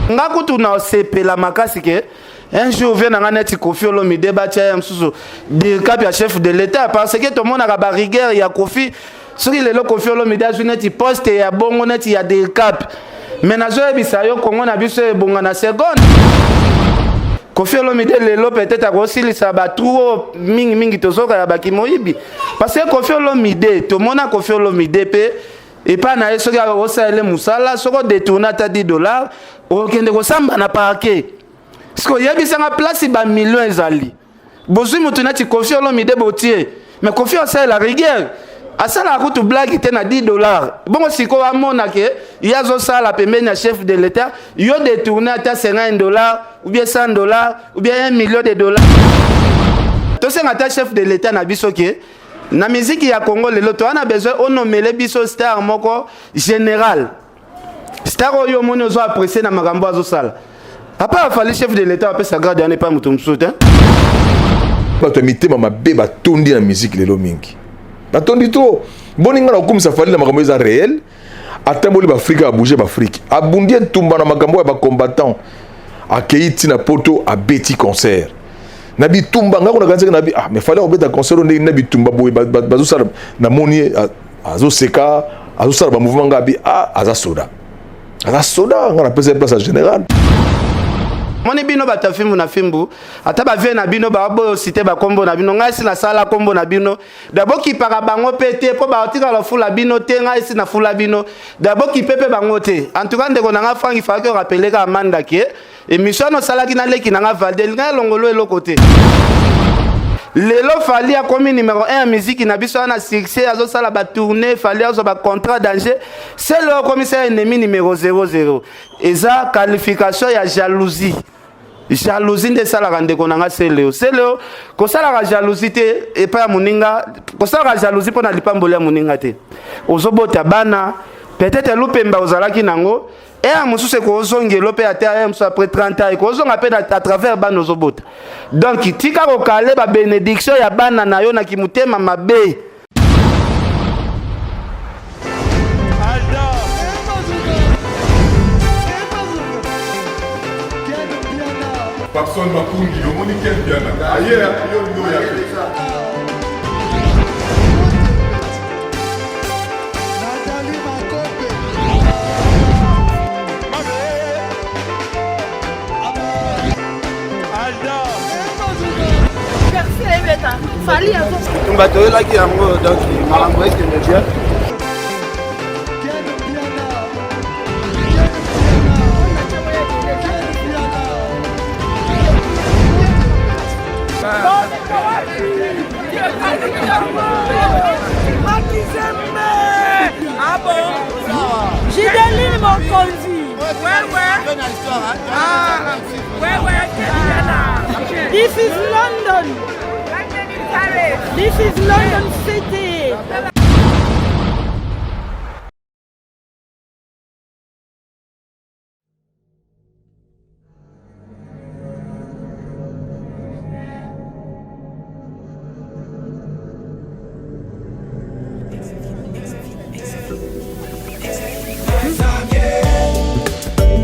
Nga kutu na sepela makasi ke un jour vie na nga neti Koffi Olomide batia ye mosusu dircap ya chef de l'État, parce que tomonaka ba rigueur ya Koffi. Soki lelo Koffi Olomide azwi neti poste ya bongo neti ya dircap, mais nazoyebisa yo Congo na biso ebonga na seconde. Koffi Olomide lelo peut-être akosilisa ba trou mingi mingi tozoka ya bakimoyibi, parce que Koffi Olomide, tomona Koffi Olomide pe epai na ye, soki osalele mosala, soki odetourne ata 10 $, okende kosamba na parquet. Soki oyebisanga place bamillion ezali, bozwi motu neti Koffi Olomide botie, mais Koffi asalela rigueur, asalaka kutu blague te na 10 $. Bongo sikoyo amona ke ye azosala pembeni ya chef de l'État, yo détourne ata 50 $ ou bien 100 $ ou bien 1 million de dollars. Tosenga ata chef de l'État na biso ke na miziki ya Congo lelo toza na besoin onomele biso star moko général, star oyo omoni ozo apprécier na makambo azosala. Papa afali chef de l'État apesa grade wana epa moto mosusu te. Bato ya mitema mabe batondi na musique lelo mingi, batondi trop. Boni nga na kokumisa Fally na makambo eza réel. Atamboli baAfrike, abouge baAfrike, abundi etumba na makambo ya bacombattant, akei ntina Poto, abeti concert na bitumba. Nga kuna kanisaki na bi ah, mais Fally akobeta concert ndenge na bitumba boye bazosala. Namoni ye azoseka, azosala bamouvement. Nga abi ah, aza soda, aza soda. Nga napesa ye place ya général. Moni bino bato ya fimbu na fimbu, ata bavie na bino baboyo cité bakombo na bino. Ngai si nasala kombo na bino da, bokipaka bango mpe te, mpo batikala fula bino te. Ngai si nafula bino da, bokipe mpe bango te. En tout cas, ndeko na nga Frank, ifalaki orappeler kaka Manda ke émission wana osalaki na leki na nga Valdel, ngai elongolo eloko te. Lelo Fally akomi numéro 1 ya miziki na biso wana, succès, azosala batournée. Fally azwa bacontrat danger. Sele okomisa ennemi numéro 00, eza qualification ya jalousie. Jalousie nde esalaka ndeko na nga Seleo. Seleo, kosalaka jalousie te epai ya moninga, kosalaka jalousie mpo na lipamboli ya moninga te. Ozobota bana, peut-être lupemba ozalaki nango ere mosusu ekozongelo mpe ate ere mosusu après 30 ans ekozonga mpe à travers bana ozobota. Donc tika kokale babénédiction ya bana na yo na kimotema mabe. Papson Makungi, omoni Ken Piana aye yo yo ya te. Nathalie Makope. Tumba toyelaki yango, donc makambo ekende bien. Ken Piana. Ken Piana. Ken Piana. Ah bon? Gideline Mokonzi. Ouais. Ah, ouais, This is London. This is London City.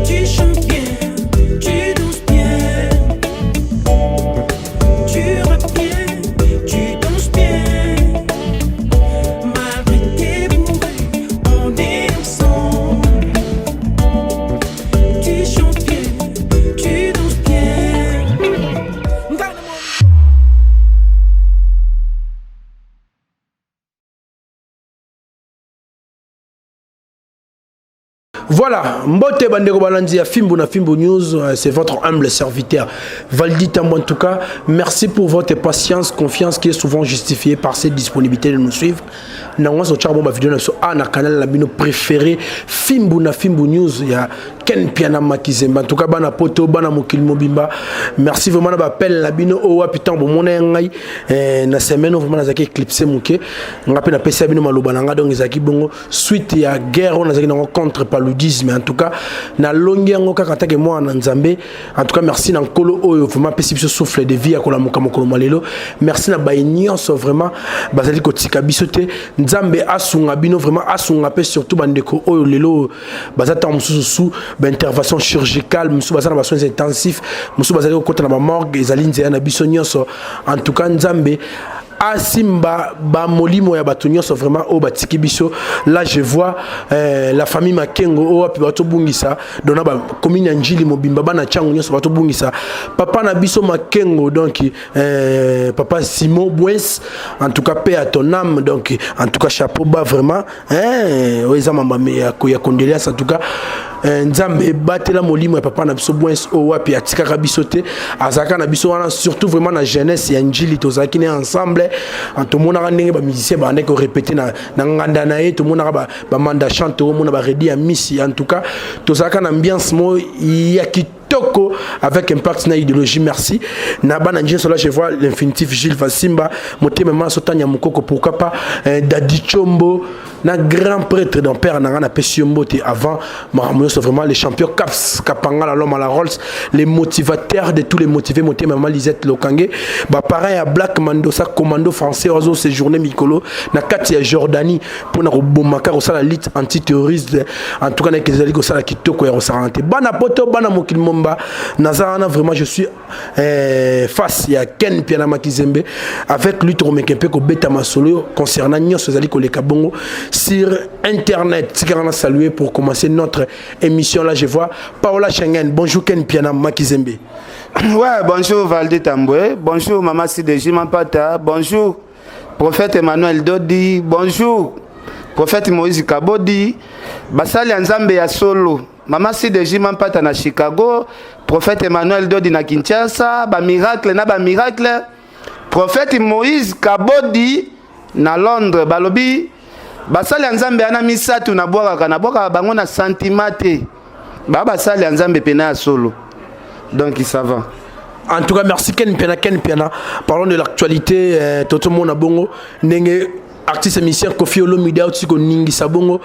Tu chantes bien, tu danses bien, tu rappes bien, tu danses bien. Malgré tes bourrées, on est ensemble. Tu chantes bien, tu danses bien. Voilà, Mbote Bandeko Balandi ya Fimbu na Fimbu News, c'est votre humble serviteur Valdi Tambo. En tout cas, merci pour votre patience, confiance qui est souvent justifiée par cette disponibilité de nous suivre. Nango so tchaka bomba vidéo na so a na canal na bino préféré Fimbu na Fimbu News ya Ken Piana Makizemba. En tout cas, bana poto, bana mokili mobimba. Merci vraiment na ba appel na bino o wapi tango bomona ngai na semaine vraiment nazaki éclipsé moke. Nga pe na pesa bino maloba na nga, donc ezaki bongo suite ya guerre oyo nazalaki nango contre Paludi. paludisme. En tout cas nalongi yango kaka atake mwana na Nzambe. En tout cas merci na Nkolo oyo vraiment apesi biso souffle de vie ya kolamuka mokolo mwa lelo. Merci na baye nyonso vraiment bazali kotika biso te. Nzambe asunga bino vraiment, asunga mpe surtout bandeko oyo lelo baza ntango mosusu sous baintervention chirurgicale, mosusu baza na basoins intensifs, mosusu bazali kokota na bamorgue. Ezali nzela na biso nyonso. En tout cas Nzambe asimba bamolimo ya bato nyonso vraiment oyo batiki biso. Là je vois la famille Makengo oyo wapi batobungisa dona bacommune ya Njili mobimba, bana ntiango nyonso batobungisa papa na biso Makengo, donc papa Simon Bwens. En tout cas paix à ton âme. Donc en tout cas chapeau bas vraiment, hein, oyo eza mamba ya condoléance. En tout cas Nzambe ebatela molimo ya papa na biso Bwens oyo wapi atikaka biso te, azalaka na biso wana, surtout vraiment na jeunesse ya Njili. Tozalaki ne ensemble, tomonaka ndenge bamusicien bandaki korépéter na nganda na ye, tomonaka bamanda chante, omona baredi ya misi. En tout cas tozalaka na ambiance moko ya kitoko avec impact na idéologie. Merci na bana nyonso. Là je vois l'infinitif Gilles Vasimba, motema maso, Tanya Mokoko, pourquoi pas Dadi Chombo na grand prêtre d'un père na nga, napesi yo mbote. Avant makambo nyonso, vraiment les champions Caps Kapangala, l'homme à la Rolls, les motivateurs de tous les motivés, motema mama Lisette Lokange, baparent ya Black Mandosa, commando français ozo séjourner mikolo na kati ya Jordanie mpona kobomaka, kosala lutte antiterroriste. En tout cas nayeke ezali kosala kitoko ya kosakana te. Bana poto, bana mokili momba, naza wana vraiment, je suis face ya Ken Piana Makizembe. Avec lui tokomeka mpe kobeta masolo concernant nyonso ezali koleka bongo sur internet. Tikaka na saluer pour commencer notre émission. Là je vois Paola Schengen. Bonjour Ken Piana Makizembe. Ouais, bonjour Valdi Tambwe, bonjour Mama Sideji Mampata, bonjour prophète Emmanuel Dodi, bonjour prophète Moïse Kabodi, basali ya Nzambe ya solo, Mama Sideji Mampata na Chicago, prophète Emmanuel Dodi na Kinshasa, bamiracle na bamiracle, prophète Moïse Kabodi na Londres. Balobi basali ya Nzambe wana misato, nabwakaka bango na sentiment te, baa basali ya Nzambe pena ya solo. Donc ça va. En tout cas, merci Ken Piana. Ken Piana, parlons de l'actualité. Toto Mona Bongo, ndenge artiste musicien Kofi Olomide auti koningisa bongo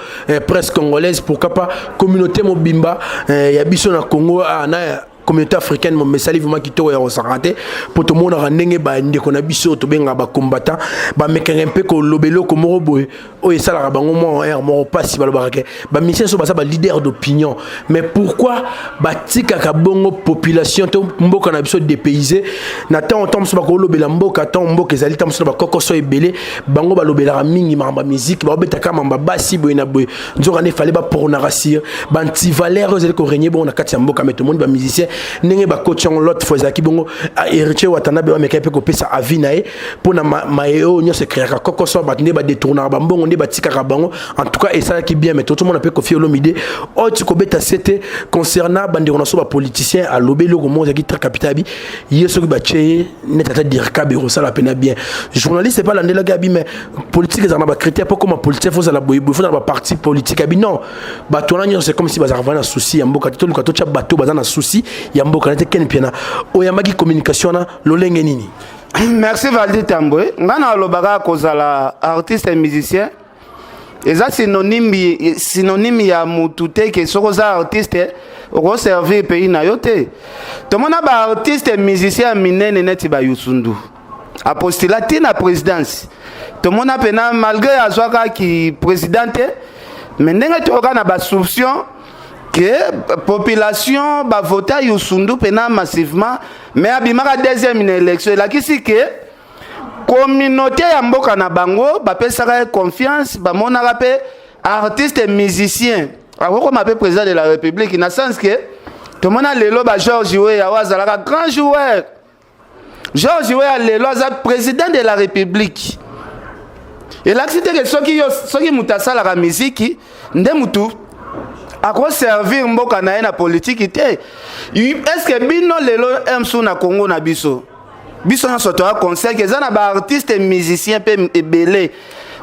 presse congolaise, pourquoi pas communauté mobimba ya biso na Congo, ah, na communauté africaine. Momesali vraiment kitoko ya kosaka te, mpo tomonaka ndenge bandeko na biso tobengaka bacombattant bamekaka mpe koloba eloko moko boye oyo esalaka bango mwa aire moko mpasi. Balobaka ke bamusicien so baza baleader d'opinion, mais pourquoi batikaka bongo population to mboka na biso dépaysé na ntango? Ntango mosusu bakolobela mboka, ntango mboka ezali ntango mosusu na bakokoso ebele, bango balobelaka mingi makambo ya musique, baobetaka makambo ya basi boye na boye. Nzoka nde fale baprônaka sur baantivaleur oyo ezali korégner bongo na kati ya mboka. Mais tomoni bamusicien ndenge bakoti yango. L'autre fois ezalaki bongo Héritier Watanabe, bamekaki mpe kopesa avis na ye mpona maye oyo nyonso ecréaka kokoso, bato nde badétournaka bambongo, nde batikaka bango. En tout cas esalaki bien. Mais tozomona mpe Kofi Olomide oyo ti kobeta sete concernant bandeko na so bapoliticien, alobi eloko moko ezalaki très capital, abi ye soki batie ye neti ata dircab ekosala pena bien. Journaliste epe alandelaki, abi mais politique ezala na bacritère mpo koma politique, faut ozala boyeboye, faut ozala baparti politique. Abi non, bato wana nyonso c'est comme si bazalaka vraiment na souci ya mboka te. Toluka totya bato baza na souci ya mboka. Nete Ken Piana, oyambaki communication wana lolenge nini? Merci Valdi Tambwe. Ngai na alobaka kozala artiste musicien eza synonyme ya mutu te ke soki oza artiste okoservir pays na yo te. Tomona baartiste musicien ya minene neti baYoussou N'Dour, apostula ntina présidence. Tomona mpena malgré azwakaki président te, mais ndenge toyoka na basoupçon ke population bavota Youssou N'Dour mpena massivement, mais abimaka deuxième na élection. Elakisi ke communauté ya mboka na bango bapesaka ye confiance, bamonaka mpe artiste musicien akokoma mpe président de la République, na sens ke tomona lelo ba George Weah oyo azalaka grand joueur. George Weah lelo aza président de la République. Elakisi te ke soki yo, soki moto asalaka miziki nde motu akoservir mboka na ye na politiki te. Est-ce bino lelo msu na Congo na biso, biso nyonso toya concert, eza na baartiste musicien mpe ebele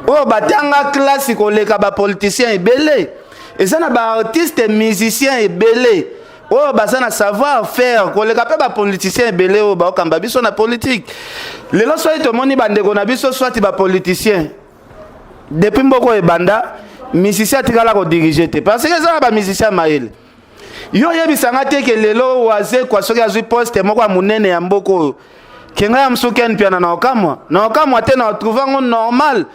oyo batanga klase koleka bapoliticien ebele. Eza na baartiste musicien ebele oyo baza na savoir faire koleka mpe bapoliticien ebele oyo baokamba biso na politike lelo. Soki tomoni bandeko na biso, swati bapoliticien, depuis mboka oyo ebanda, Musicien atikala kodirige te, parce que eza na bamusicien mayele. Yo oyebisa nga te ke lelo Wazekwa soki azwi poste moko ya monene ya mboka oyo, ke ngai ya mosusu Ken Mpiana na okamwa, na okamwa te, na otrouve yango normal,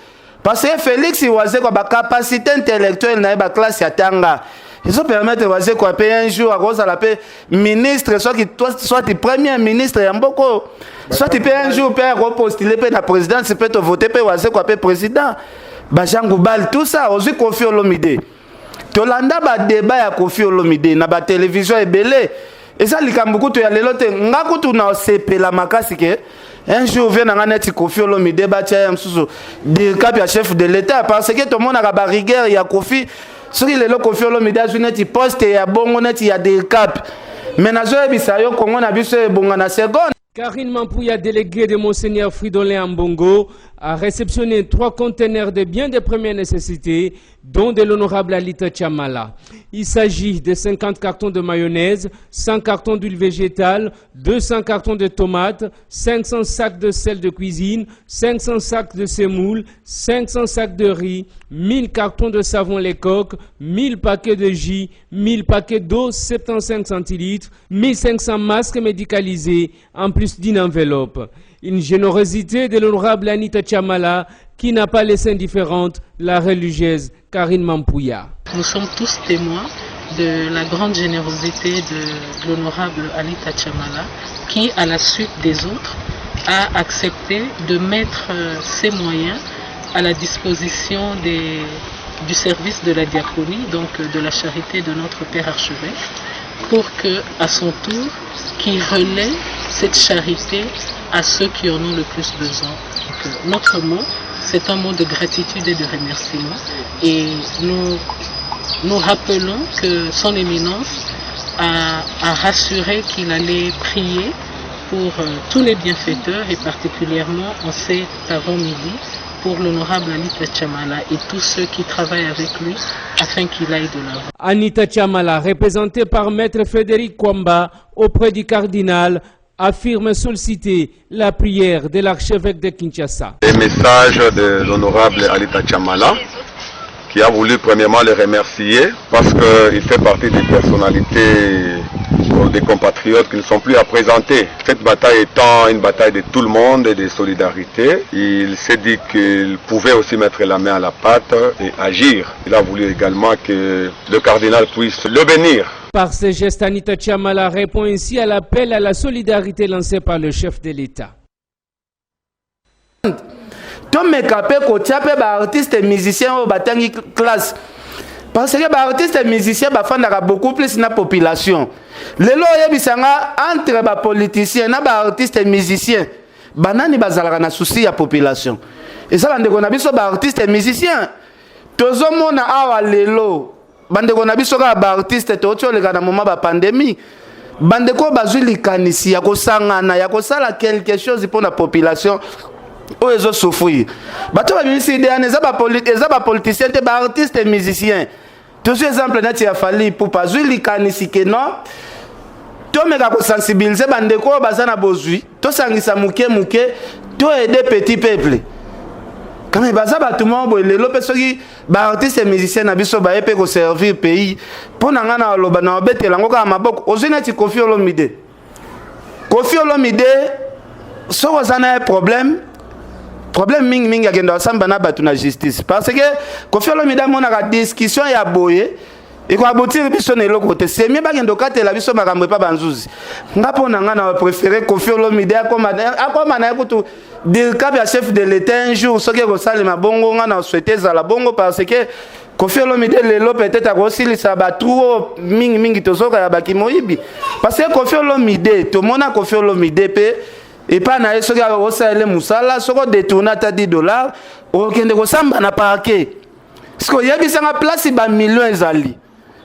parce que Félix Wazekwa, bacapacité intellectuelle na ye, baclasse ya tanga ezopermettre Wazekwa mpe un jour akozala mpe ministre, soki soit premier ministre ya mboka oyo, soit mpe un jour mpe akopostule mpe na présidence, mpe tovote mpe Wazekwa mpe président, bajean Goubald, tout ça. Ozwi Koffi Olomide, tolanda badébat ya Koffi Olomide na batelevizio ebele. Eza likambo kutu ya lelo te. Nga kutu na osepela makasi ke un jour vieux na nga neti Koffi Olomide batia ye mosusu dircab ya chef de l'État, parce que tomonaka barigueur ya Koffi. Soki lelo Koffi Olomide azwi neti poste ya bongo, neti ya dircab, mais nazoyebisa yo, Kongo na biso ebonga na seconde. Karine Mampouya, déléguée de Monseigneur Fridolin Ambongo, a réceptionné trois conteneurs de biens de première nécessité, dont de l'honorable Alita Chamala. Il s'agit de 50 cartons de mayonnaise, 100 cartons d'huile végétale, 200 cartons de tomates, 500 sacs de sel de cuisine, 500 sacs de semoule, 500 sacs de riz, 1000 cartons de savon Les Coques, 1000 paquets de jus, 1000 paquets d'eau 75 centilitres, 1500 masques médicalisés, en plus d'une enveloppe. Une générosité de l'honorable Anita Chamala qui n'a pas laissé indifférente la religieuse Karine Mampouya. Nous sommes tous témoins de la grande générosité de l'honorable Anita Chamala qui, à la suite des autres, a accepté de mettre ses moyens à la disposition du service de la diaconie, donc de la charité de notre Père archevêque, pour que, à son tour, qu'il relaie cette charité à ceux qui en ont le plus besoin. Donc, notre mot, c'est un mot de gratitude et de remerciement. Et nous nous rappelons que son éminence a rassuré qu'il allait prier pour tous les bienfaiteurs et particulièrement en cet avant-midi pour l'honorable Anita Chamala et tous ceux qui travaillent avec lui afin qu'il aille de l'avant. Anita Chamala, représentée par Maître Frédéric Kwamba auprès du cardinal, affirme solliciter la prière de l'archevêque de Kinshasa. Le message de l'honorable Anita Chamala, qui a voulu premièrement le remercier parce qu'il fait partie des personnalités, des compatriotes qui ne sont plus à présenter. Cette bataille étant une bataille de tout le monde et de solidarité, il s'est dit qu'il pouvait aussi mettre la main à la pâte et agir. Il a voulu également que le cardinal puisse le bénir. Par ce geste, Anita Chamala répond ainsi à l'appel à la solidarité lancé par le chef de l'État. Tomeka mpe kotia mpe baartiste musicien oyo batangi classe, parce que baartiste musicien bafandaka beaucoup plus na population. Lelo oyebisanga, entre bapoliticien na baartiste musicien, banani bazalaka na souci ya population? Eza bandeko na biso baartiste musicien. Tozomona awa lelo bandeko na biso kaka baartiste, touti oleka na moment bapandémie, bandeko bazwi likanisi ya kosangana, ya kosala quelque chose mpo na population oyo ezosouffrir. Bato babimisi idée wana, eza bapoliticien te, baartiste musicien. Tozwi exemple neti ya Fally Ipupa, azwi likanisi ke non, tomeka kosensibiliser bandeko oyo baza na bozwi, tosangisa moke moke, toaider petit peuple. Kame baza bato moko boye. Lelo mpe soki baartiste musicien na biso baye mpe koservir pays, mpo na ngai na oloba na obetela yango kaka maboko. Ozwi neti Koffi Olomide. Koffi Olomide, soki oza na ye problème, problème mingimingi akenda kosamba na bato na justice, parce que Koffi Olomide amonaka discussion ya boye ekoaboutir biso na eloko te. Semie bakende okatela biso makambo epa banzuzi. Nga mpo na nga na préféré Koffi Olomide akoma na ye kutu dircab ya chef de l'État un jour, soki ekosalema bongo. Nga na souhaite ezala bongo, parce que Koffi Olomide lelo peut-être akosilisa batrou mingimingi tozoka ya bakimoyibi, parce que Koffi Olomide, tomona Koffi Olomide mpe epai na ye, soki osalele mosala, soki odétourne ata 10 dollar, okende kosamba na parquet. Soki oyebisanga place bamillion ezali,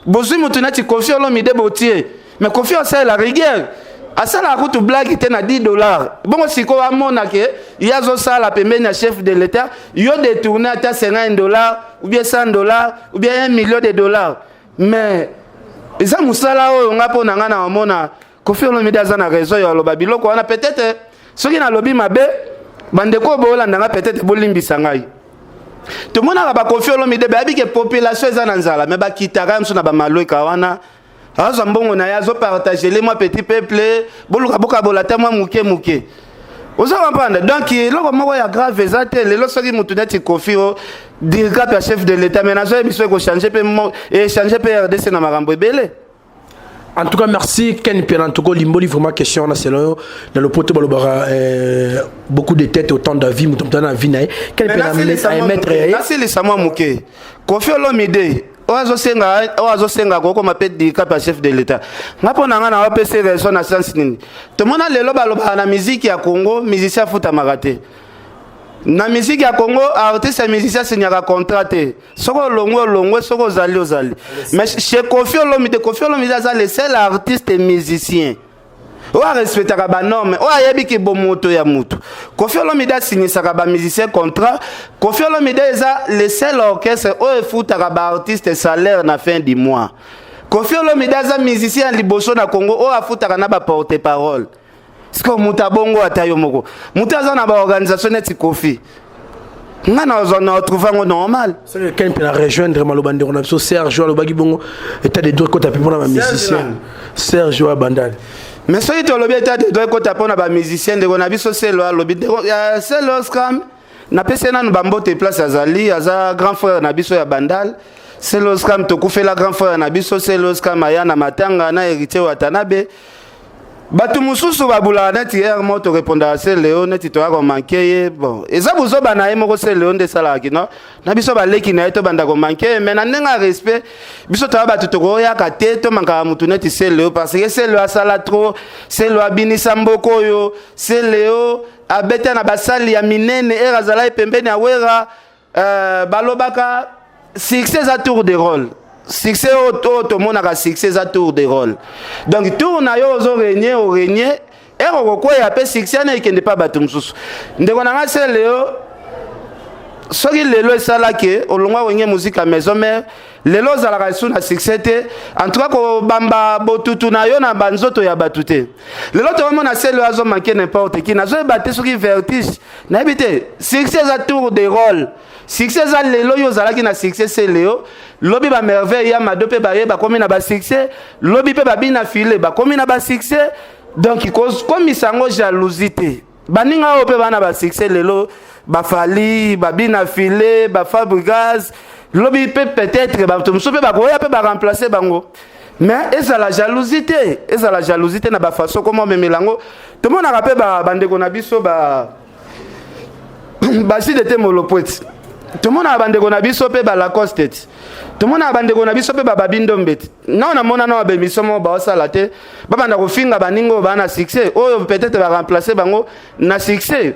bozwi motu neti Koffi Olomide botie, mais Koffi osalela rigueur, asalaka kutu blague te na 10 dollar. Bongo sikoyo amona ke ye azosala pembeni ya chef de l'État, yo détourne ata 50 dollar ou bien 100 dollar ou bien 1 million de dollars, mais eza mosala oyo. Nga mpo na nga na omona Koffi Olomide aza na raison ya oloba biloko wana. Peut-être soki nalobi mabe, bandeko oyo boolanda nga, peut-être bolimbisa ngai. Tomonaka baKoffi Olomide, bayebi ke population eza na nzala, mais bakitaka ya mosusu na bamalweka wana, azwa mbongo na ye, azopartager mwa petit peuple, boluka bokabola ata mwa moke moke. Oza comprendre? Donc eloko moko ya grave eza te. Lelo soki motu neti Koffi o dircap ya chef de l'État, mais nazoyebi so ekochange mpe, echange mpe RDC na makambo ebele. En tout cas, merci Ken Piana. En tout cas, Limboli, vraiment question, na selon dans le poteau balobara beaucoup de têtes, autant d'avis, mutu na vie na. Ken Piana à émettre. Nasilisa mwa moke. Koffi Olomide oyo azosenga, oyo azosenga kokoma mpe dircap ya chef de l'État, nga mpo na nga na wapesi raison na sens nini? Tomona lelo balobaka na miziki ya Congo, musicien afutamaka te. Na miziki ya Congo, artiste ya musicien asignaka contrat te. Soki olongwe, olongwe; soki ozali, ozali. Mais chez Koffi Olomide, Koffi Olomide aza le seul artiste musicien oyo arespectaka banorme, oyo ayebiki bomoto ya mutu. Koffi Olomide asignissaka bamusicien contrat. Koffi Olomide eza le seul orchestre oyo efutaka baartiste salaire na fin du mois. Koffi Olomide aza musicien ya liboso na Congo oyo afutaka na baporte parole. Sikoyo moto abongo, ata yo moko, moto aza na baorganisation neti Koffi, nga nazwa na retrouve yango normal. Ken mpe na rejoindre maloba ndeko na biso Serge alobaki bongo, état de droit ekota mpe mpona bamusicien. Serge oyo abandali. Mais soki tolobi état de droit ekota mpona bamusicien, ndeko na biso Selo alobi, Selo Scram, napesi ye nanu bambote place azali, aza grand frère na biso ya Bandal. Selo Scram, tokufela grand frère na biso. Selo Scram aya na matanga na Héritier Watanabe. Bato mosusu babulaka neti ere mo torépondaka se leo neti toya komanquer ye. Bon, eza bozoba na ye moko se leo nde esalaka kino na biso baleki na ye tobanda komanquer ye. Mais na ndenge ya respect, biso toya bato tokoyaka te tomankaka motu neti se leo, parce que se leo asala trop. Se leo abinisa mboka oyo, se leo abeta na basali ya minene ere azalaki pembeni ya Wera. Balobaka succès eza tour de rôle. Succès oyo tomonaka, succès eza tour de rôle. Donc tour na yo ozorégner, orégner, ere okokwea mpe, succès wana ekende mpa bato mosusu. Ndeko na nga se leo, soki lelo esalaki olongwa Wenge Musica Maison Mère, lelo ozalaka lisusu na succès te, en tout cas kobamba botutu na yo na banzoto ya bato te. Lelo tokomona selo azomanquer n'importe qui, nazoyeba te soki vertige, nayebi te. Succès eza tour de rôle. Succès eza lelo oyo ozalaki na succès se leo, lobi bamerveille ya mado mpe baye bakomi na basuccès, lobi mpe babina file bakomi na basuccès. Donc komisa yango jalousie te. Baninga oyo mpe bana basuccès lelo, baFally, babina file, baFabregas, lobi mpe peut-être bato mosusu mpe bakoya mpe baremplace bango. Mais ezala jalousie te, ezala jalousie te na bafaçon koma omemela yango. Tomonaka mpe bandeko na biso ba baside te molopo eti, tomonaka bandeko na biso mpe balacoste ti, tomonaka bandeko na biso mpe bababi ndombe ti. Nao namona nao baémission moko baosala te, babanda kofinga baninga oyo baa na succès, oyo peut-être baremplace bango na succès.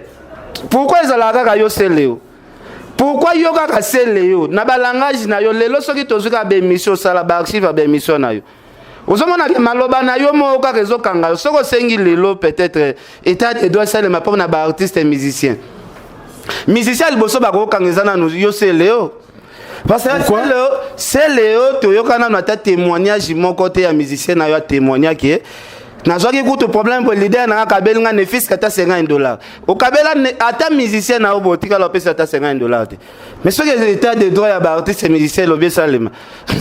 Pourquoi ezalaka kaka yo seleo? Pourquoi yo kaka seleo na balangage na yo? Lelo soki tozwi kaka baémission, osala baarchive ya baémission na yo, ozomona ke maloba na yo moko kaka ezokanga yo. Soki osengi lelo peut-être état de droit esalema mpo na baartiste musicien, musicien ya liboso bakokanga eza nanu yo seleo, parce que seleo, seleo toyoka nanu ata témoignage moko te ya musicien na yo atémoignaki: nazwaki kutu problème po leader na nga kabeli nga ne fût-ce que ata 50 $. Okabela ata musicien na yo, botikala opesi ata 50 $ te. Mais soki état de droit ya baartiste musicien elobi esalema,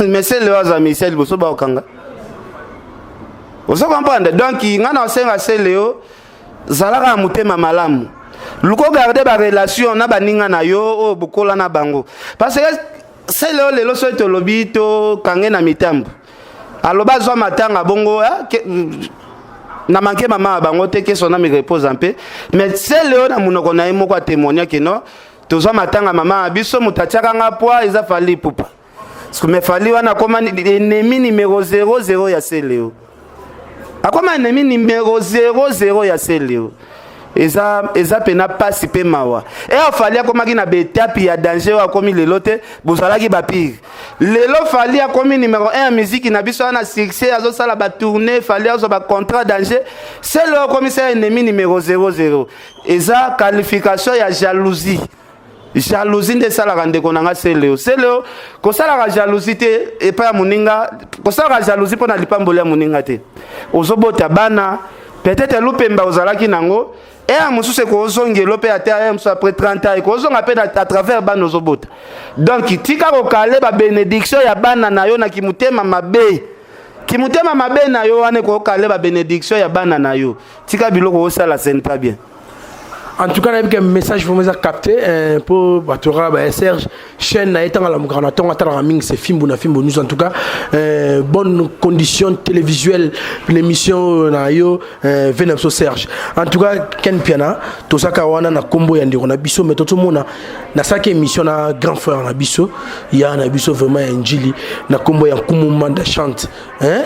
mais seleo aza musicien liboso bakokanga. Ozo comprendre? Donc nga na osenga seleo, zalaka na motema malamu, luka ogarde barelation na baninga na yo oyo bokola na bango, parce que seleo lelo soki tolobi tokange na mitambo, aloba azwa matanga bongo na manke mama ya bango te, ke son âme repose en paix. Mais seleo na monoko na ye moko atémoigne ke non, tozwa matanga mama ya biso, moto atiaka nga poa eza Fally Ipupa. Mais Fally wana akoma ennemi numéro 00 ya seleo, akoma ennemi numéro 00 ya seleo. Eza pena pasi mpe mawa. E Fally akomaki na baétape ya danger oyo akomi lelo te, bozalaki bapire. Lelo Fally akomi numéro 1 ya miziki na biso wana, succès, azosala batournée, Fally azwa bacontrat danger, selo akomisa ennemi numéro 00. Eza qualification ya jalousie. Jalousie nde esalaka ndeko na nga seleo. Seleo, kosalaka jalousie te epai ya moninga, kosalaka jalousie mpo na lipamboli ya moninga te. Ozobota bana, Peut-être lupemba ozalaki nango ere mosusu ekozongela mpe ata ere mosusu après 30 ans ekozonga mpe à travers bana ozobota. Donc tika kokale babénédiction ya bana na yo na kimotema mabe. Kimotema mabe na yo wana ekokale babénédiction ya bana na yo. Tika biloko osala, ce n'est pas bien. En tout cas, nayebi ke message vraiment eza capté mpo bato kaka ba Serge chaîne na ye ntango alamukaka na ntongo, atalaka mingi, c'est Fimbu na Fimbu News. En tout cas, bonne condition télévisuelle, l'émission na yo ve na biso Serge. En tout cas, Ken Piana, tozaka wana na nkombo ya ndeko na biso, mais tozomona nasalaki émission na grand frère na biso, ya na biso vraiment ya Njili, na nkombo ya Nkumu Manda Chante, hein?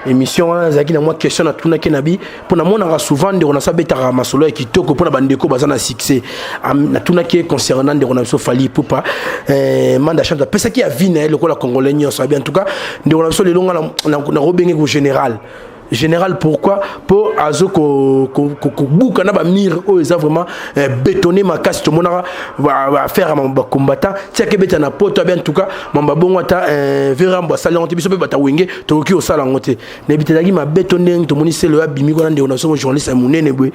Émission wana ezalaki na mwa question natunaki na bi mpo namonaka souvent ndeko na so abetaka masolo ya kitoko mpona bandeko baza na succès. Natunaki ye concernant ndeko na biso Fally Ipupa. Manda Chante apesaki avis na ye lokola Congolais nyonso abi: en tout cas, ndeko na biso lelo nga nakobenge ko général. Général pourquoi? Mpo azo kobuka na bamire oyo eza vraiment bétonné makasi. Tomonaka baaffaire ya bacombattant tiaka ebeta na poto abi. En tout cas, mamba bongo ata verambo asali yango te, biso mpe bato wenge tokoki kosala yango te. Nayebi te ezalaki mabe to ndenge tomoni sele oyo abimi kuna, ndeko na biso journaliste ya monene boye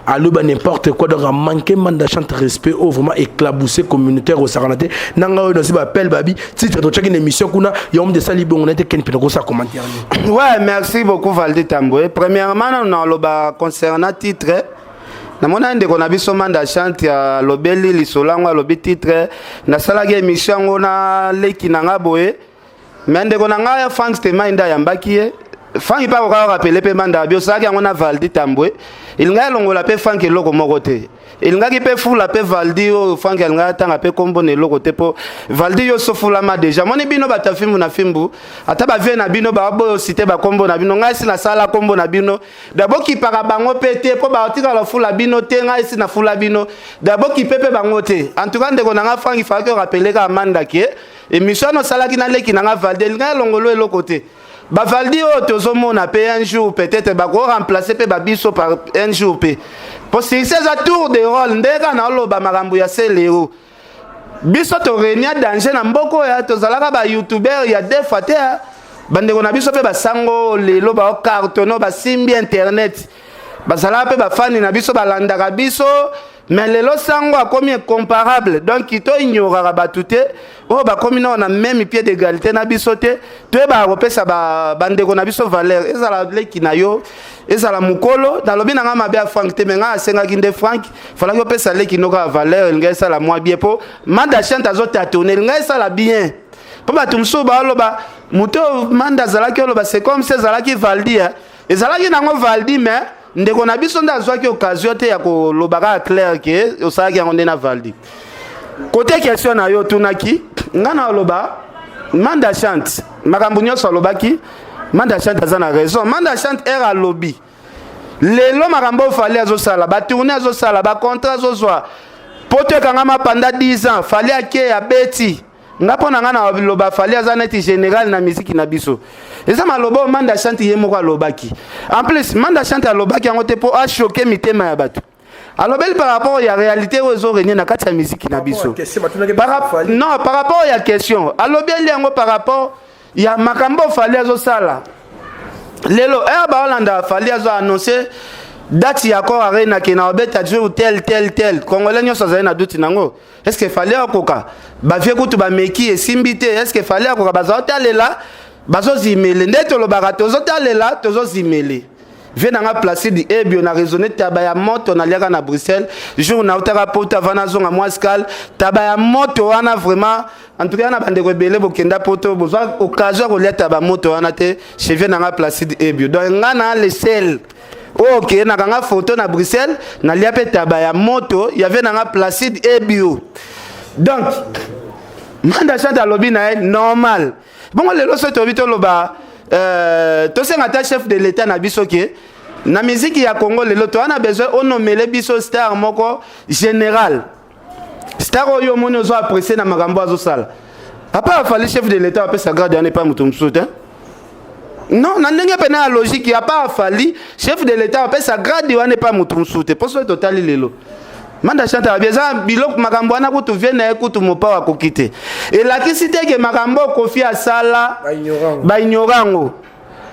aloba n'importe quoi. Donc amanqué Manda Chante respect oyo vraiment éclaboussé communautaire osakana te. Nanga oyo nasi bapele babi titre totiaki na émission kuna yango mde esali bongo na te. Ken mpe nakosala commentaire. Ouais, merci beaucoup, Valdi Tambwe. Premièrement, naloba concernant titre, namona ndeko na biso Manda Chante alobeli lisolo yango, alobi titre nasalaki émission yango na leki na nga boye, mais ndeko na ngai Frank Temai nde ayambaki ye. Frank mpe akoka rappeler mpe Manda abi osalaki yango na Valdi Tambwe. Elingaki elongola mpe Frank eloko moko te, elingaki mpe fula mpe Valdi oyo Frank alingaki atanga mpe kombo na eloko te, mpo Valdi yo sofulama déjà. Moni bino bato ya Fimbu na Fimbu, ata bavie na bino baboyo cité bakombo na bino, ngai si nasala kombo na bino da bokipaka bango mpe te, mpo batikala fula bino te. Ngai si nafula bino da bokipe mpe bango te. En tout cas, ndeko na ngai Frank, ifalaki orappeler kaka Manda ke émission wana osalaki na leki na ngai Valdi elingaki elongolo eloko te. Bavaldi oyo tozomona mpe, un jour peut-être bakoremplace mpe babiso par un jour mpe, po succès eza tour de rôle. Nde kaka naoloba makambo ya Seleo, biso torenia danger na mboka oyo, tozalaka bayoutubeur ya deux fois te. Bandeko na biso mpe basango lelo baocartonner, basimbi internet, bazalaka mpe bafani na biso, balandaka biso, mais lelo sango akomi incomparable. Donc toignoraka bato te oyo bakomi nao na même pied d'égalité na biso te. Toyebaka kopesa bandeko na biso valeur, ezala leki na yo, ezala mokolo. Nalobi na ngai mabe ya Frank te, mais ngai asengaki nde Frank falaki opesa leki no kaka valeur, elingai esala mwa bien, mpo Manda Chante azotatone, elingai esala bien, mpo bato mosusu baoloba moto oyo Manda azalaki oloba, c'est comme si ezalaki Valdi, ezalaki nango Valdi, mais ndeko na biso nde azwaki occasion te ya koloba kaka clair ke osalaki yango nde na Valdi. Kote question na yo otunaki ngai, na oloba Manda Chante makambo nyonso alobaki, Manda Chante aza na raison. Manda Chante ere alobi lelo makambo oyo Fally azosala, batournée azosala, bacontrat azozwa, poto ekangama pendant 10 ans, Fally ake abeti. Nga mpo na nga na loba Fally aza neti général na misiki na biso. Eza maloba oyo Manda Chante ye moko alobaki. En plus, Manda Chante alobaki yango te mpo achoquer mitema ya bato, alobeli par rapport ya réalité oyo ezorégner na kati ya misiki na biso. Non, par rapport ya question alobeli yango par rapport ya makambo Fally azosala lelo. Ere baolanda Fally azo annonce date ya Accor Arena ke na obeta jour tel tel tel, Congolais nyonso azali na duti nango: est ce que Fally akoka? Bavie kutu bameki esimbi te, est ce que Fally akoka? Bazotalela, bazozimele nde tolobaka, tozotalela, tozozimele. Vie nanga Placide Ebio na raisonne taba ya moto naliaka na Bruxelles jour nautaka poto avant nazonga mwa scale. Taba ya moto wana vraiment, en tout cas na bandeko ebele bokenda poto, bozwa occasion ya kolia taba moto wana te chez vie nanga Placide Ebio. Donc nga na le sel oyo okeye nakanga photo na Bruxelles, nalia mpe taba ya moto ya vie nanga Placide Ebio. Donc Manda Chante alobi na ye normal bongo. Lelo so toyebi toloba, tosenga ata chef de l'État na biso ke na miziki ya Congo lelo toza na besoin onomele biso star moko général, star oyo omoni ozo apprécier na makambo azosala. Papa afali chef de l'État apesa grade wana epa moto mosusu te. Non, na ndenge pene ya logique ya pa afali chef de l'État apesa grade wana epa moto mosusu te. Mpo soki totali lelo Manda Chante abi eza biloko makambo wana kutu vie na ye kutu Mopao akoki te, elakisi te ke makambo Kofi asala baignorer yango.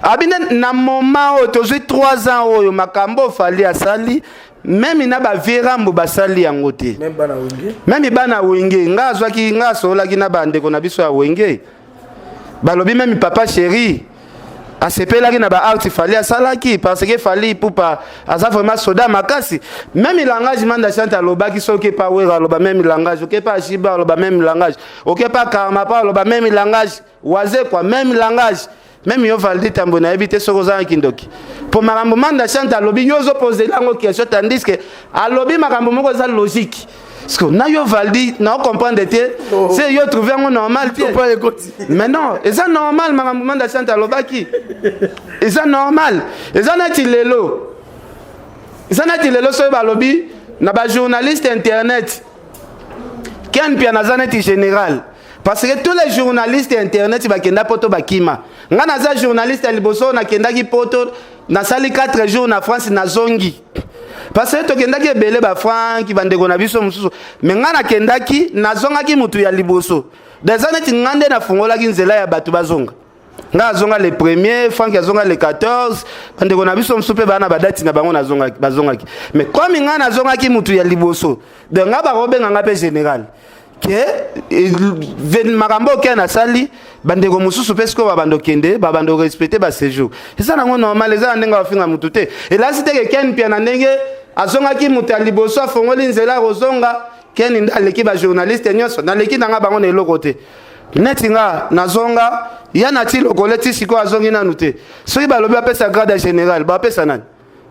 Abi nde na moment oyo tozwi 3 ans oyo makambo Fally asali, meme na ba vieux Rambo basali yango te. Même bana Wenge. Meme bana Wenge, nga azwaki, nga asololaki na bandeko na biso ya Wenge. Balobi meme papa chéri asepelaki na ba art Fally asalaki parce que Fally Ipupa aza vraiment soda makasi. Même langage Manda Chante alobaki soki pa Wera aloba même langage, oke pa Shiba aloba même langage, oke pa Karma pa aloba même langage, Wazekwa même langage. Même yo Valdi Tambo nayebi te soki oza na kindoki. Po makambo Manda Chante alobi yo ozo poser yango question tandis que alobi makambo moko eza logique. Parce que na yo Valdi na comprendre te, Oh. c'est yo trouver yango normal te. Comprendre ekoti. Mais non, eza normal makambo Manda Chante alobaki. Eza normal. Eza neti lelo. Eza neti lelo soki balobi na ba journaliste internet. Ken Mpiana aza neti général. Parce que tous les journalistes internet bakenda poto bakima. Nga naza journaliste ya liboso nakendaki poto, nasali 4 jours na France nazongi. Parce que tokendaki ebele ba Frank bandeko na biso mosusu. Mais nga nakendaki, nazongaki mutu ya liboso. Deja neti nga nde nafungolaki nzela ya bato bazonga. Nga azonga le premier, Frank azonga le 14, bandeko na biso mosusu pe bana ba date na bango nazongaki, bazongaki. Mais comme nga nazongaki mutu ya liboso, donc nga bakobenga nga pe général. Ke makambo oyo Ken asali, bandeko mosusu pe sikoyo babanda okende, babanda orespecte ba séjour. Eza nango normal, eza na ndenge bafinga mutu te. Elasi te ke Ken Mpiana ndenge azongaki mutu ya liboso, afongoli nzela ya kozonga, Ken nde aleki ba journaliste nyonso, naleki nanga bango na eloko te. Neti nga nazonga, ya na ti lokole ti sikoyo azongi nanu te. Soki balobi bapesa grade ya général, bapesa nani?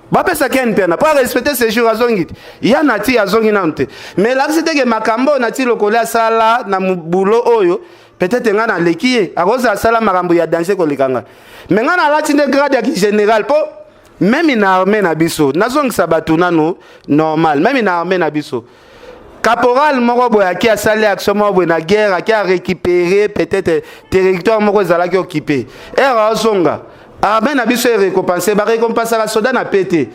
Bapesa Ken Mpiana po respecter séjour azongi te. Ya na ti azongi nanu te. Mais elakisi te ke makambo oyo na ti lokole asala na boulot oyo, peut-être nga naleki ye, akozala asala makambo ya danger koleka nga. Mais nga nalati nde grade ya général po même na armée na biso, nazongisa bato nanu normal, même na armée na biso. Caporal moko boye aki asali action moko boye na guerre, aki a récupérer peut-être territoire moko ezalaki occupé. Ere azonga, armée na biso e récompenser, ba récompensaka soda na pété.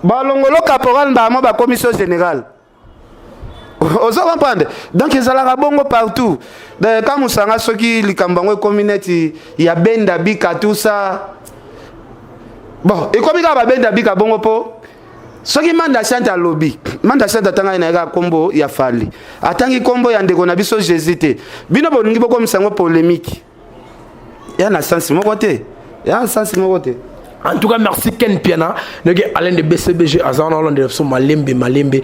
Ba longolo caporal mbala moko ba commission générale. Ozo comprendre? Donc ezalaka bongo partout. Donc quand musanga soki likambo yango ekomi neti ya benda bika tout ça. Bon, ekomi kaka ba benda bika bongo po soki Manda Chante alobi, Manda Chante atangaki na ye kaka kombo ya Fally. Atangi kombo ya ndeko na biso Jésus te. Bino bolingi bokomisa yango polémique. Ya na sens moko te. Ya na sens moko te. En tout cas, merci Ken Mpiana. Donc, Alain de BCBG, Azan Hollande de Son Malembe, Malembe,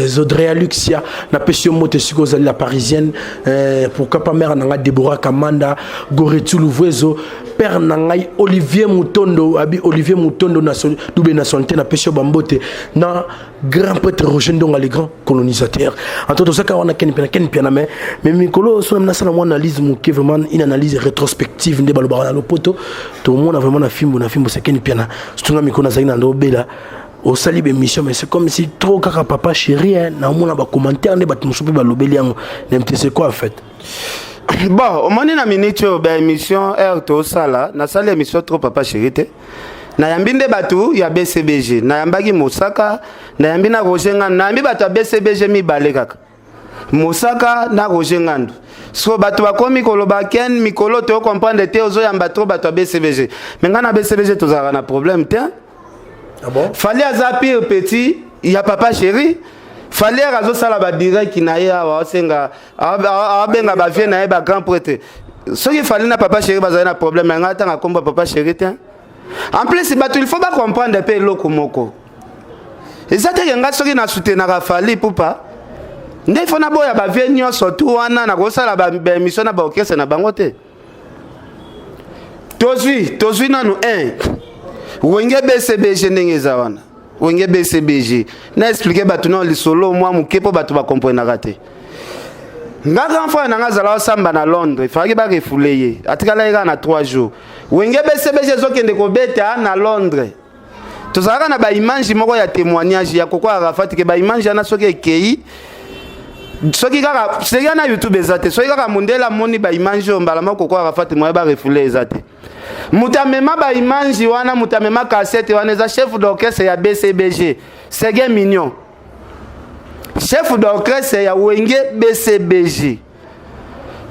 Zodrea Luxia, na Pesio Mote Siko Zali, la Parisienne, pourquoi pas mère Nanga Deborah Kamanda, Goretu Louvuezo, père Nangai, Olivier Mutondo, Abi Olivier Mutondo, double nationalité, na Pesio Bambote, na grand prêtre Roger Ndonga, le grand colonisateur. En tout cas, on a Ken Mpiana, Ken Mpiana, mais Mikolo, so na sala moi analyse moke, vraiment une analyse rétrospective nde baloba na lopoto. Tout le monde a vraiment na fimbu, na fimbu, c'est Ken Mpiana. Surtout nga mikolo nazalaki na ndobela, osali ba émission, mais c'est comme si trop kaka papa chéri, hein, na omona ba commentaire nde bato mosusu mpe balobeli yango. Na MTC, c'est quoi en fait? Bon, omoni na minute oyo ba émission heure tosala, nasali émission trop papa chéri te. Nayambi nde bato ya BCBG, nayambaki Mosaka, nayambi na Roger Ngandu, nayambi bato ya BCBG mibale kaka. Mosaka na Roger Ngandu. So bato bakomi koloba Ken mikolo to comprendre te ozoyamba trop bato ya BCBG. Mais nga na BCBG tozalaka na problème te. Ah bon? Fally aza pire petit ya papa chéri. Fally azosala ba direct na ye awa, asenga, abenga ba vieux na ye ba grand prêtre. Soki Fally na papa chéri bazali na problème, nga tanga kombo papa chéri te. En plus bato il faut ba comprendre pe eloko moko. Eza te ke nga soki na soutenaka Fally Ipupa nde il faut naboya ba vieux nyonso tu wana na kosala ba émission na ba orchestre na bango te. Tozwi, tozwi nanu 1. Wenge BCBG ndenge eza wana. Wenge BCBG. Na expliquer bato na lisolo mwa moke po bato ba comprenaka te. Nga grand frère na nga azala osamba na Londres, il fallait ba refouler ye. Atikala ye kaka na 3 jours. Wenge BCBG ezokende kobeta na Londres. Tozalaka na ba image moko ya témoignage ya Koko Arafat ke ba image wana soki ekei, soki kaka seri na YouTube eza te, soki kaka mondele amoni ba image oyo mbala moko Koko Arafat moye ba refouler eza te. Moto amema ba image wana, moto amema cassette wana eza chef d'orchestre ya BCBG, Seguin Mignon. Chef d'orchestre ya Wenge BCBG.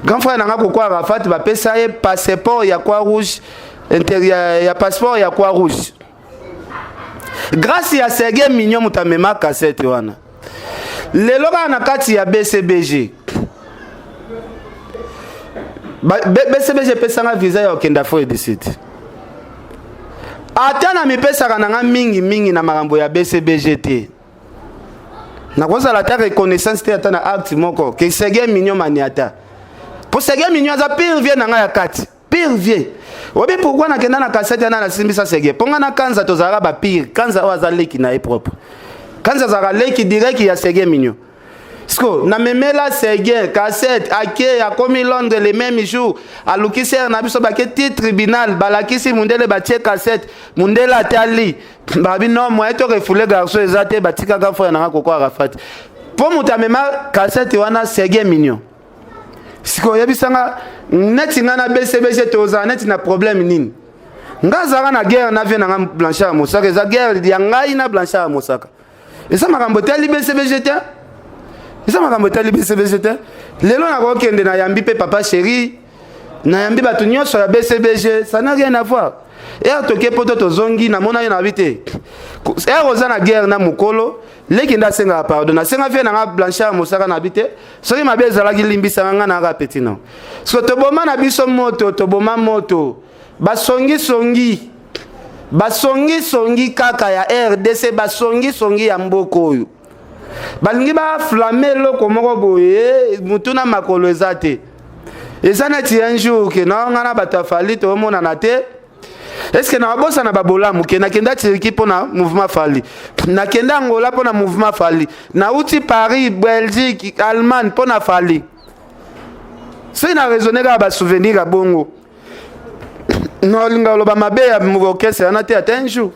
Grand frère nanga Koko Arafat bapesa ye passeport ya Croix Rouge. Inter, ya, ya passeport ya croix rouge. Grâce ya Serge Mignon moto amema cassette wana. Lelo kaka na kati ya BCBG. Ba, BCBG epesanga visa ya kokende Afrique du Sud. Ata na mipesaka na nga mingi mingi na makambo ya BCBG te. Nakozala ata reconnaissance te ata na acte moko ke Serge Mignon maniata. Po Serge Mignon aza pire vie na nga ya kati. Pire vieux. Oyebi pourquoi nakenda na cassette yana nasimbisa sege? Mpo nga na Kanza tozalaka ba pire. Kanza oyo aza leki na ye propre. Kanza azalaka leki direct ya Sege Mignon. Siko namemela Sege cassette ake akomi Londres le même jour aluki sere na biso bake ti tribunal balakisi mundele batie cassette mundele atali babi non moyen to refoule garçon eza te batikaka frère nanga Koko Arafat mpo moto amema cassette wana Sege Mignon. Sikoyo oyebisa nga neti nga na BCBG tozala neti na problème nini? Nga azalaka na guerre na vie na nga Blanchard Mosaka, eza guerre ya ngai na Blanchard Mosaka. Eza makambo etali BCBG te. Eza makambo etali BCBG te. Lelo nakokende na yambi pe papa chéri, na yambi bato nyonso ya BCBG, ça n'a rien à voir. Ere toke poto tozongi namonaki na bi te. Ere oza na guerre na mokolo, leki nde asengaka pardon. Nasenga vie na nga Blanchard Mosaka na bi te. Soki mabe ezalaki limbisanga nga na petit non. So toboma na biso moto, toboma moto. Basongi songi. Basongi songi kaka ya RDC, basongi songi ya mboka oyo. Balingi ba flamme eloko moko boye, mutu na makolo eza te. Eza neti un jour ke na nga na bato ya Fally tomonana te. Est-ce que na bosana ba bolamu ke nakenda Turquie pona mouvement Fally, nakenda Angola pona mouvement Fally, nauti Paris, Belgique, Allemagne pona Fally. Soki na raisonner kaka ba souvenir ya bongo, nalinga koloba mabe ya orchestre wana te ata un jour.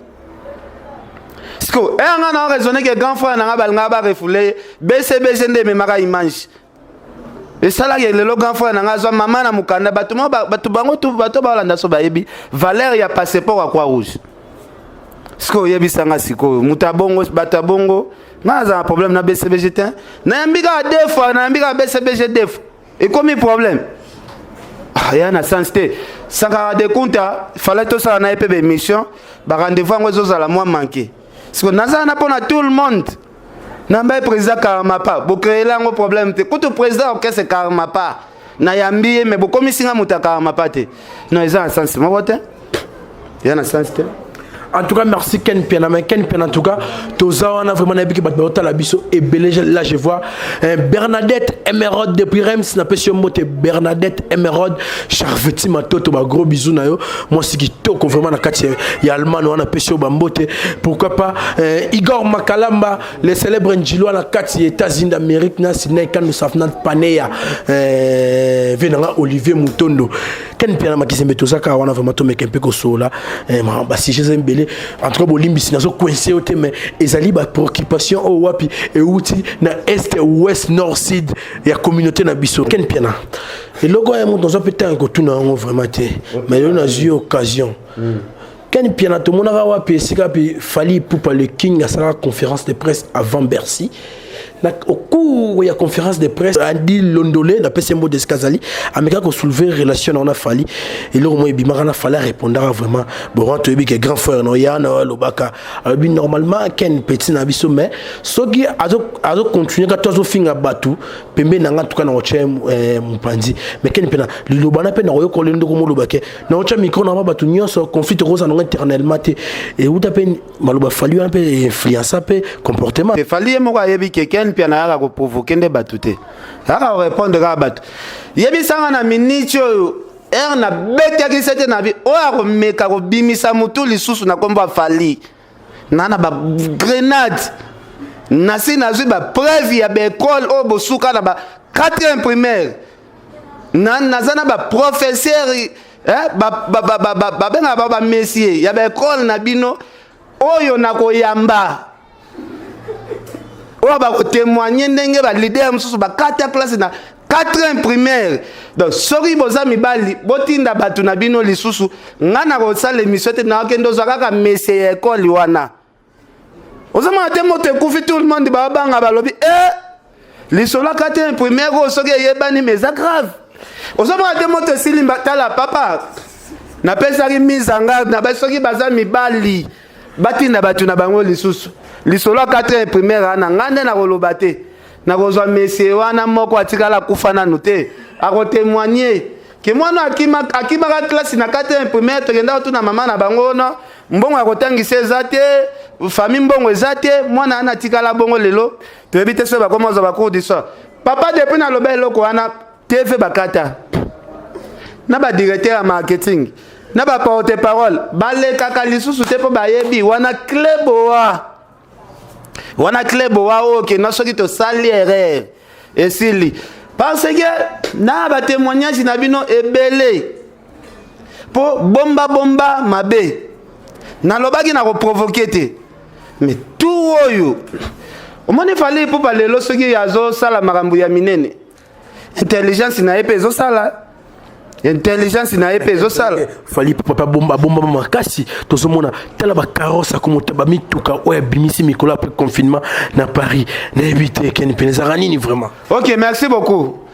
Siko, eh nga na raisonner ke grand frère na nga balingaka ba refouler BCBG nde ememaka image. Esalaki lelo grand frère na nga azwa mama na mokanda bato mo bato bango tu bato balanda so bayebi valeur ya passeport ya croix rouge. Sikoyo oyebisa nga sikoyo moto ya bongo bato ya bongo nga naza na problème na BCBG te. Nayambi kaka deux fois, nayambi kaka BCBG deux fois. Ekomi problème. Ah, ya na sens te. Sankara de Kunta, fallait tosala na ye mpe ba émission, ba rendez-vous yango ezozala mwa manqué. Sikoyo naza na mpona tout le monde. Namba ye président Karmapa, bo créer yango problème te. Kutu président orchestre Karmapa, na yambi ye mais bokomisi nga moto ya Karmapa te. Non, eza na sens moko te. Eza na sens te. En tout cas, merci Ken Piana. Mais Ken Piana, en tout cas, toza wana vraiment nayebi ke bato baotala biso ebele. Là, je vois Bernadette Emeraude depuis Reims, napesi yo mbote Bernadette Emeraude, Charveti Matoto, ba gros bisous na yo. Moi, c'est kitoko vraiment na kati ya Allemagne wana napesi yo ba mbote. Pourquoi pas Igor Makalamba, le célèbre Njilo na kati ya États-Unis d'Amérique, na Sydney Kanu Safnat Paneya, venanga Olivier Mutondo. Ken Piana Makizembe tozaka wana vraiment tomeka mpe kosola ba sujet eza ebele. En tout cas bolimbisi nazo coincer yo te, mais ezali ba préoccupation oyo wapi euti na est, ouest, nord, sud ya communauté na biso. Ken Piana, eloko ya moto naza mpe ntango kotuna yango vraiment te, mais lelo nazwi occasion. Ken Piana, tomonaka wapi esika mpe Fally Ipupa le King asalaka conférence de presse avant Bercy. Na au cours ya conférence de presse, Adi Londole napesi mbote esika azali, ameka kosoulever relation na wana Fally. Eloko moko ebimaka na Fally arépondaka vraiment bon. Wana toyebi ke grand frère na ya na oyo alobaka, alobi normalement Ken petit na biso, mais soki azocontinue ka to azofinga bato pembeni na nga, tuka na kotya mopanzi. Mais Ken mpe na liloba na mpe na koyokola ndoko moloba ke na kotya micro na bato nyonso, conflit tokozala nango éternellement te. Euta mpe maloba Fally wana mpe influence mpe comportement. Fally ye moko ayebi ke Ken mpe anayaka koprovoke nde bato te, ayaka korépondre kaka bato. Yebisanga na miniti oyo ere nabetaki sete na bi oyo akomeka kobimisa motu lisusu na nkombo ya Fally na na bagrenade nasi nazwi bapreuve ya baekole oyo bosuka na ba 4e primaire na naza na baprofesseur babengaka bao bamesie ya baekole na bino oyo nakoyamba oyo bakotémoigne ndenge balider mosusu bakata classe na 4e primaire. Donc soki boza mibali, botinda bato na bino lisusu. Nga na kosala émission te, nakokende ozwa kaka mesie ya ekole wana. Ozomona te moto ekufi, tout le monde babanga, balobi e lisolo ya 4e primaire oyo soki eyebani, mais eza grave. Ozomona te moto esilimba. Tala papa. Napesaki mise en garde na ba soki baza mibali batinda bato na bango lisusu. Lisolo ya 4 primaire wana ngai nde nakoloba te. Nakozwa monsieur wana moko atikala kufa nanu te. Akotémoigner ke mwana akimaka classe na 4 primaire, tokenda kotuna mama na bango wana, mbongo ya kotangisa eza te, famille mbongo eza te, mwana wana atikala bongo. Lelo toyebi te soki bakoma kozwa bacours du soir. Papa, depuis naloba eloko wana, TV bakata na badirecteur ya marketing na baporte parole balekaka lisusu te, mpo bayebi wana cleboa, wana cleboa oyo kenda soki tosali erreur esili, parce que na batémoignage na bino ebele mpo bomba bomba mabe. Nalobaki na koprovoquer te, mais tout oyo omoni Fally Ipupa lelo, soki azosala makambo ya minene, intelligence na ye mpe ezosala, intelligence na ye mpe ezosala. Fally Papa bomba bomba makasi. Tozomona, tala bacarrosse akomota, bamituka oyo abimisi mikolo après confinement na Paris. Nayebi te, Ken pene ezalaka nini vraiment? Ok, merci beaucoup.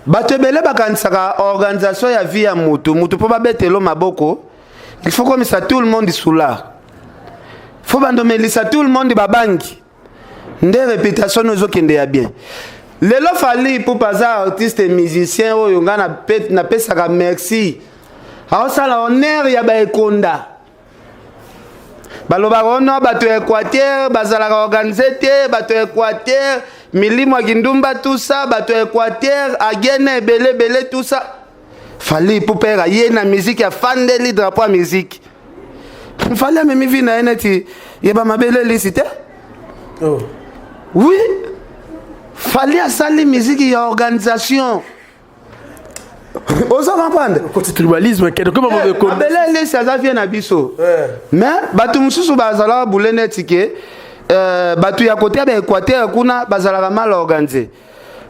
Bato ebele bakanisaka organisation ya vie ya mutu mutu mpo babetelo maboko, il faut komisa tout le monde soûlard, faut bandomelisa tout le monde babangi nde réputation no ezokende ya bien. Lelo Fally Ipupa aza artiste musicien oyo ngai napesaka merci, aosala honneur ya baekonda. Balobaka ono bato ya Équateur bazalaka organisé te, bato ya Équateur milimo ya kindumba, tout ça, bato ya Équateur agene ebele ebele, tout ça. Fally Ipupa era ye na musique, afandeli drapeau ya musique. Fally amemi vie na ye neti yeba mabele elisi te. Oh. Oui, Fally asali musique ya organisation, oza comprendre? Koti tribalisme kende koma. Mabele elisi aza vie na biso, mais bato mosusu bazalaka bule neti ke bato ya kote ya baÉquateur kuna bazalaka mal organisé.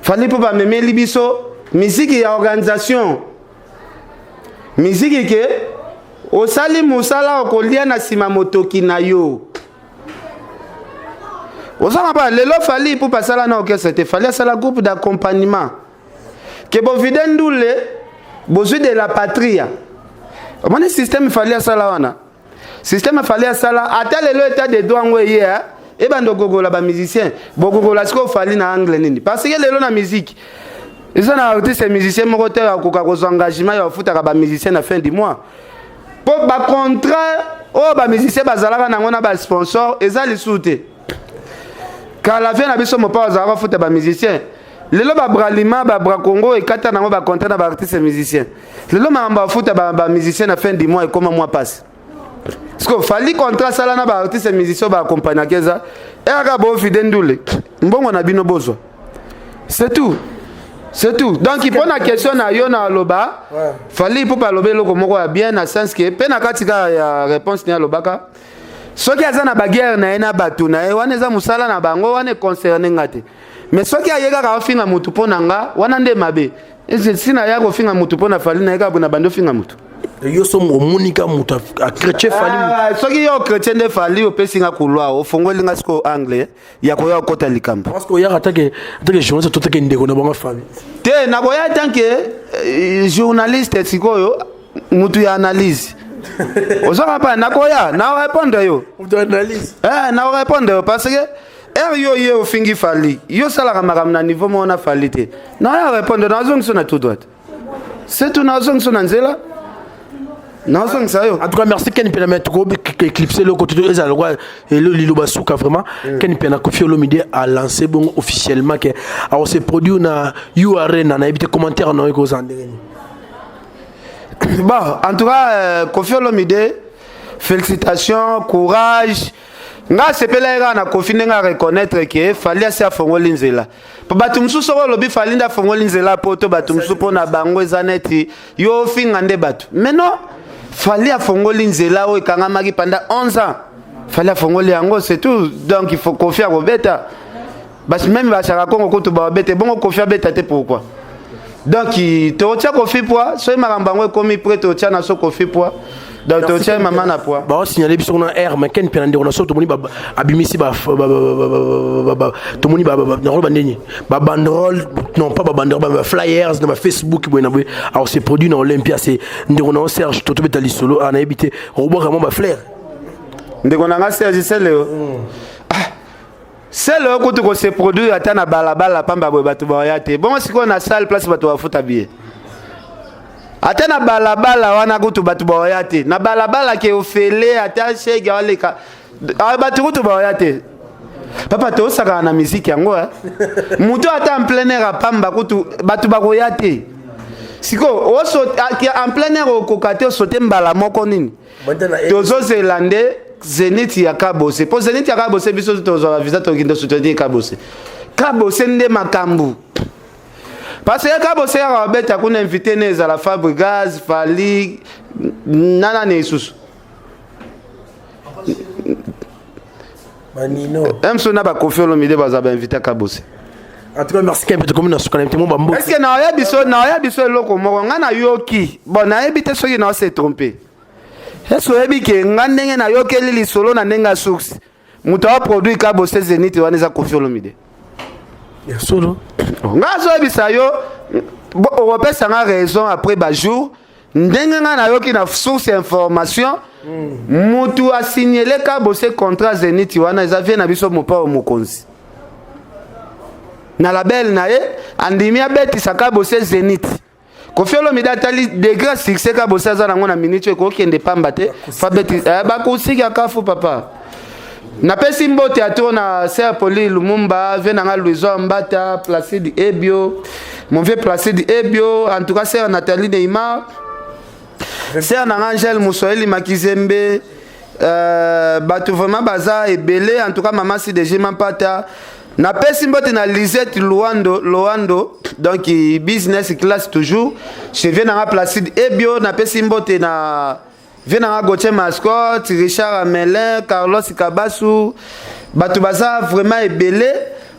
Fally mpo bamemeli biso misiki ya organisation, misiki ke osali mosala okolia na nsima motoki na yo. Ozanga pa lelo Fally mpo basala na orchestre te, Fally asala groupe d'accompagnement ke bovide ndule bozwi de la patria. Omoni système Fally asala wana, système Fally asala, ata lelo état de droit yango eye ebanda ogogola bamusicien, bogogola sikoyo Fally na angle nini? Parce que lelo na musique eza na artiste musicien moko te akoka kozwa engagement ya bafutaka bamusicien na fin du mois, mpo bacontrat oyo bamusicien bazalaka nango na basponsor eza lisusu te. Kala vie na biso mopa azalaka kofuta bamusicien, lelo babralima, babracongo ekata nango bacontrat na baartiste musicien. Lelo makambo afuta bamusicien na fin du mois ekóma mwa pasi, parce que Fally contrat asala na baartiste musicien baakompagnaka eza eyaka bofide ndule mbongo na bino bozwa, c'est tout, c'est tout. Donc mpo na question na yo na aloba, Fally mpo baloba eloko moko ya bien na sens ke mpe na kati kaka ya réponse ne alobaka, soki aza na baguerre na ye na bato na ye wana, eza mosala na bango wana, econcerne nga te. Mais soki aye kaka afinga motu mpo na nga, wana nde mabe. Si naya kofinga motu mpo na Fally, na ye kaka na bandi ofinga motu. Yo so omonika moto achrétien Fally. Ah, soki yo chrétien nde Fally, opesi nga couloir, ofongoli nga sikoyo angle ya koya okota likambo. Parce que oyaka atake journaliste to take ndeko na bango famille? Te, nakoya tant que journaliste. Sikoyo mutu ya analyse ozwaka mpa nakoya na répondre yo. Moto analyse. Eh, na répondre yo parce que ere yo ye ofingi Fally, yo osalaka makambo na niveau moko na Fally te. Naya répondre, nazongisa na tout droite, c'est tout, nazongisa na nzela, nazongisa yo. En tout cas, merci Ken Pena. Mais toko éclipser le côté ezala lokwa liloba suka vraiment. Ken Pena, Koffi Olomide a lancé bon officiellement que alors se produit na URN na éviter commentaire na eko zandenge. Bon, en tout cas, Koffi Olomide, félicitations, courage. Nga asepela ye kaka na Koffi ndenge areconnaître ke Fally asi afongoli nzela, po bato mosusu soki olobi Fally nde afongoli nzela po to bato mosusu mpo na bango eza neti yo ofinga nde bato. Mais non, Fally afongoli nzela oyo ekangamaki pendant 11 ans, Fally afongoli yango, c'est tout. Donc il faut Koffi akobeta basi, même basaka Kongo kutu babete bongo, Koffi abeta te, pourquoi? Donc tokotia Koffi poa soki makambo yango ekomi prêt, tokotia na so Koffi poa. Donc totie mama na poids. Baosignale biso kuna air, mais Ken Mpiana, ndeko na so, tomoni abimisi, tomoni nakoloba ndeni, babanderole, non pas babanderole, baflyers na bafacebook boye na boye. Alors se produit na Olympia, c'est ndeko na yo Serge, totobeta lisolo a nayebi te okobwaka mwa bafleurs. Ndeko na nga Serge Seleo, sele oyo kutu kose produire ata na balabala pamba boye, bato baya te. Bongo sikoyo na salle, place bato bafuta billet, ata na balabala wana kutu bato baya te. Na balabala ke ofele, ata shege aleka, bato kutu baya te. Papa, tosakaka na miziki yango, moto ata en plein air apamba kutu bato bakoya te. Sikoyo en plein air okoka te, osote mbala moko nini. Tozozela nde Zénith ya Kabose, mpo Zénith ya Kabose, biso tozwa bavisa, tokende soutenir Kabose. Kabose nde makambo, parce que Kabose yaka babeta kuna, invité ne ezala Fabregas, Fally, nanani lisusu. Banino. Mso na baKoffi Olomide baza bainvité Kabose. En tout cas, merci Ken, tokomi na suka na mtemo bambo. Est ce que naoya biso eloko moko nga nayoki? Bon, nayebi te soki nao se trompe. Est-ce oyebi ke nga ndenge nayokeli lisolo na ndenge ya source, moto aproduit Kabose Zénith wana eza Koffi Olomide? Ya solo? Nga azoyebisa yo, okopesa nga raison après bajour. Ndenge nga nayoki na source information, mutu asignele Kabose contrat Zénith wana eza vie na biso Mopao Mokonzi. Na label na ye, andimi abetisa Kabose Zénith. Koffi Olomide atali degré succès Kabose aza nango na minute oyo, ekokende pamba te. Fabeti bakusiki akafu. Papa, napesi mbote ato na ser Poli Lumumba, vie nanga Louison Mbata, Placide Ebio, mon vieux Placide Ebio. En tout cas, sœur Nathalie Neymar, sœur nanga Angèle Muswahili Makizembe, bato vraiment baza ebele. En tout cas, mama CDG Mampata, napesi mbote na Lisette Luando Loando, donc business class toujours chez vie nanga Placide Ebio. Napesi mbote na vie nanga Gauthier Mascotte, Richard Amelin, Carlos Kabasu. Bato baza vraiment ebele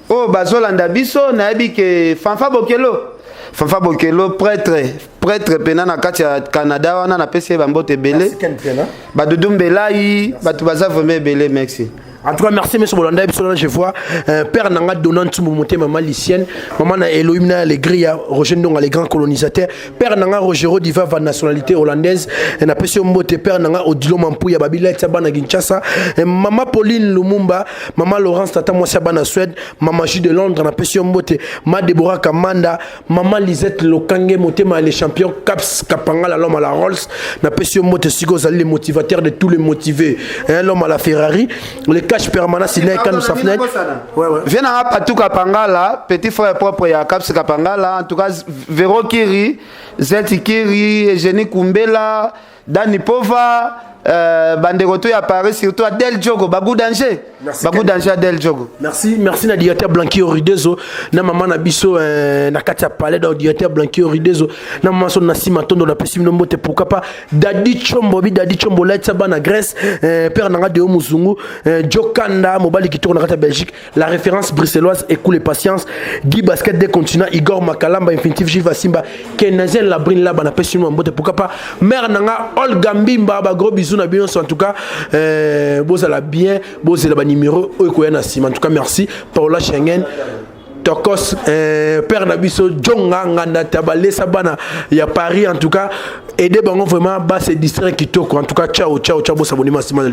oyo bazolanda biso. Nayebi ke Fanfa Bokelo, Fanfa Bokelo, prêtre, prêtre mpena na kati ya Canada wana, napesi ye bambote ebele. Badudu Mbelai, bato baza vraiment ebele. Merci. En tout cas, merci, M. Bolanda. Je vois Père Nanga Donant Tsumbu Maman Lycienne, Maman na Elohim na Alegria, Roger Ndonga, les grands colonisateurs. Père Nanga Rogero Diva, va nationalité hollandaise. Et na pesi mbote Père Nanga Odilo Mampuya, Babila Tsabana Kinshasa. Et Maman Pauline Lumumba, Maman Laurence Tata Mwasi Bana Suède, Maman J de Londres, na pesi mbote, Ma Deborah Kamanda, Maman Lisette Lokange Motema, les champions Caps Kapanga, l'homme à la Rolls, na pesi mbote Siko Zali, les motivateurs de tous les motivés, hein, l'homme à la Ferrari, le cash permanent Sina Kanu Safnet. Ouais. Viens na Patou Kapangala, petit frère propre ya Caps Kapangala, en tout cas Vero Kiri, Zeti Kiri, Eugénie Kumbela, Dani Pova, bandeko to ya Paris, surtout Adèle Diogo, Bagou Danger. Bagou Danger Adèle Diogo. Merci, merci na directeur Blanqui Oridezo, na maman na biso na kati ya palais, donc directeur Blanqui Oridezo, na maman so na sima tondo na pesi mbote, pourquoi pas Dadi Chombo bi Dadi Chombo letsa bana Grèce, père nanga de Muzungu, Jokanda mobali kitoko na kati ya Belgique, la référence bruxelloise Écoule Patience, Guy Basket des continents, Igor Makalamba Infinitif Jiva Simba, Kenazel Labrine là na pesi mbote, pourquoi pas mère nanga Olga Mbimba, ba gros bisous na bino. En tout cas, bozala bien, bozela ba numéro oyo koya na nsima. En tout cas, merci Paola Schengen Tokos, père na biso Jonga Nganda Tabalesa bana ya Paris. En tout cas, aider bango vraiment ba se distraire kitoko. En tout cas, ciao ciao ciao, bosaboni masima.